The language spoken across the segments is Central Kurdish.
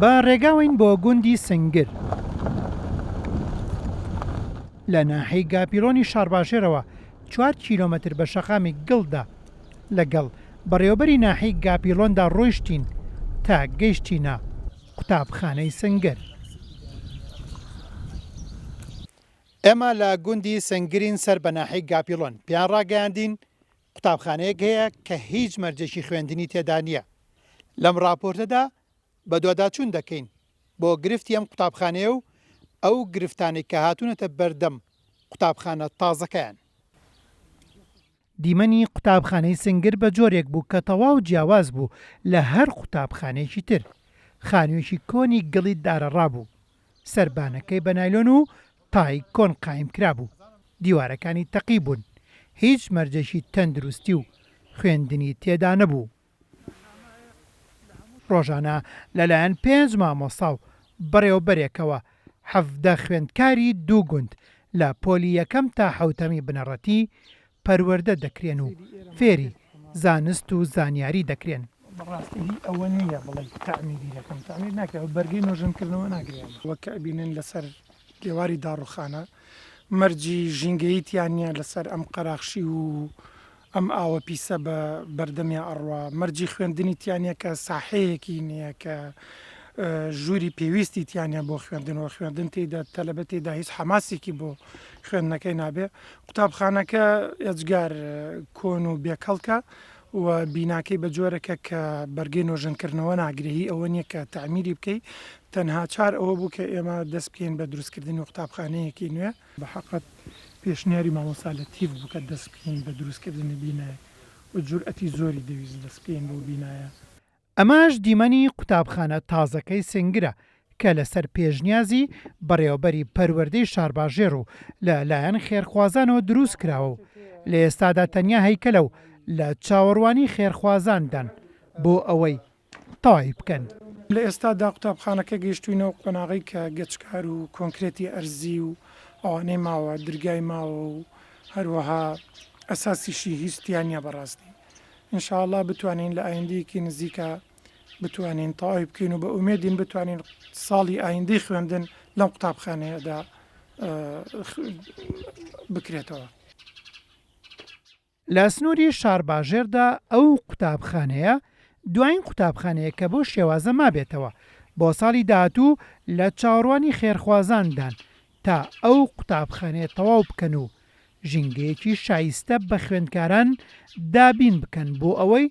بە ڕێگاوەین بۆ گوندی سنگر لە ناحیەی گاپیڵۆنی شارباژێڕەوە چوار کیلۆمەتر بە شەقامی گڵدا لەگەڵ بەڕێوەبەری ناحیەی گاپیڵۆندا ڕۆیشتین تا گەیشتینە قوتابخانەی سنگر. ئێمە لە گوندی سنگرین سەر بە ناحیەی گاپیڵۆن، پێیان ڕاگەیاندین قوتابخانەیەک هەیە کە هیچ مەرجێکی خوێندنی تێدا نییە. لەم ڕاپۆرتەدا بەدواداچوون دەکەین بۆ گرفتی ئەم قوتابخانەیە و ئەو گرفتانەی کە هاتوونەتە بەردەم قوتابخانە تازەکەیان. دیمەنی قوتابخانەی سنگر بە جۆرێک بوو کە تەواو جیاواز بوو لە هەر قوتابخانەیەکی تر. خانوویەکی کۆنی گڵی دارەڕا بوو. سەربانەکەی بە نایلۆن و تای کۆن قایم کرابوو. دیوارەکانی تەقیبوون. هیچ مەرجێکی تەندروستی و خوێندنی تێدا نەبوو. ڕۆژانە لەلایەن پێنج مامۆستا و بەڕێوەبەرێکەوە 17 خوێندکاری دوو گوند لە پۆلی یەکەم تا حەوتەمی بنەڕەتی پەروەردە دەکرێن و فێری زانست و زانیاری دەکرێن. بەڕاستی هی ئەوە نییە بڵێی تەعمیری دەکەم، تەعمیر ناکرێ، ئەوە بەرگەی نۆژەنکردنەوە ناگرێ. وەک کە ئەبینن لەسەر لێواری داڕوخانە مەرجی ژینگەیی تیا نییە لەسەر ئەم قەراخشی و ئەم ئاوە پیسە بە بەردەمیا ئەڕوا، مەرجی خوێندنی تیا نییە کە ساحەیەکی نییە کە ژووری پێویستی تیا نییە بۆ خوێندن و خوێندن تێیدا تەلەبە تێیدا هیچ حەماسێکی بۆ خوێندنەکەی نابێ. قوتابخانەکە ئێجگار کۆن و بێکەڵکە و بیناکەی بە جۆرەکە کە بەرگەی نۆژەنکردنەوە ناگرێ، هی ئەوە نییە کە تەعمیری بکەی، تەنها چار ئەوە بوو کە ئێمە دەست بکەین بە دروستکردنی قوتابخانەیەکی نوێ. بە حەقت پێشنیاری مامۆستا لەتیف بوو کە دەست بکەین بە دروستکردنی بینایەک و جورئەتی زۆری دەویست دەست بکەین بەو بینایە. ئەمەش دیمەنی قوتابخانە تازەکەی سنگرە کە لەسەر پێشنیازی بەڕێوەبەری پەروەردەی شارباژێڕ و لە لایەن خێرخوازانەوە دروست کراوە و لە ئێستادا تەنیا هەیکەلە و لە چاوەڕوانی خێرخوازاندان بۆ ئەوەی تەواوی بکەن. لە ئێستادا قوتابخانەکە گەیشتوینە ئەو قۆناغەی کە گەچکار و کۆنکرێتی ئەرزی و ئەوانەی ماوە، درگای ماوە و هەروەها ئەساسیشی هیچ تیا نیە بەڕاستی. ان شاء اللە بتوانین لە ئایندەیەکی نزیکا بتوانین تەواوی بکەین و بە ئومێدین بتوانین ساڵی ئایندەی خوێندن لەم قوتابخانەیەدا بکرێتەوە. لە سنووری شارباژێڕدا ئەو قوتابخانەیە دوایین قوتابخانەیە کە بەو شێوازە مابێتەوە، بۆ ساڵی داهاتوو لە چاوەڕوانی خێرخوازاندان تا ئەو قوتابخانەیە تەواو بکەن و ژینگەیەکی شایستە بە خوێندکاران دابین بکەن بۆ ئەوەی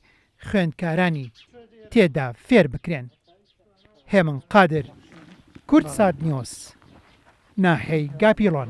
خوێندکارانی تێدا فێر بکرێن. هێمن قادر، کوردسات نیوز، ناحیەی گاپیڵۆن.